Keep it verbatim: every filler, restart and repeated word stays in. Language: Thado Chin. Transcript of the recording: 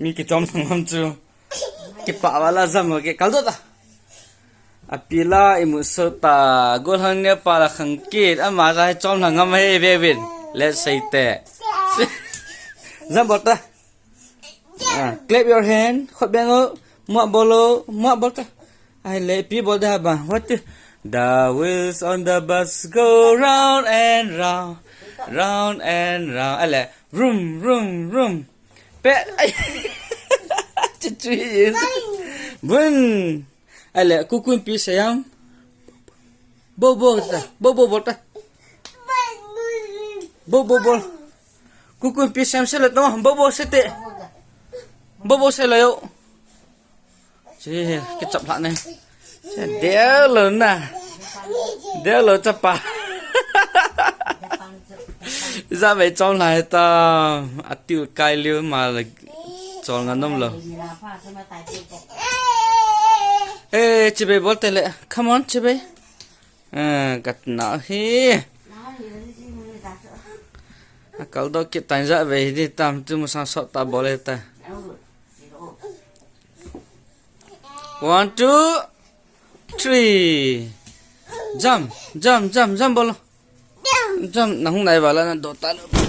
Mi kichom thang ham chu. Kipa wala jam ho ke kal do ta. Apila imu so ta. Gol hang ne pa la khang kit. Ama ja hi chom thang ham he ve vin. Let's say te. Jam bol ta. Ah, clap your hand. Khut beng o. Muah bol o. Muah bol ta. Ai le pi bol da ba. What? The wheels on the bus go round and round, round and round. Ai le vroom vroom vroom. Pe. Ai. Chu chu. Bun. Ai le kukun pi sayang. Bo bo ta. Bo bo bol ta. Bo bo bol. Kukun pi sam se le to. Bo bo se te. Bo bo se le yo. Che, kichap la ne. Che, deo lo na. Deo lo chapa. Ijat vei chom lai ta. Atiu kai liu ma le chol nga nom lo. Eh, chibai bol te le. Come on, chibai. Eh, kat na hi. Akal do kit tan ja ve hi di tam tu musa sot ta bol le ta. One, two, three. Jump, jump, jump, jump bol. Jump, na hung nai wala na do ta lo.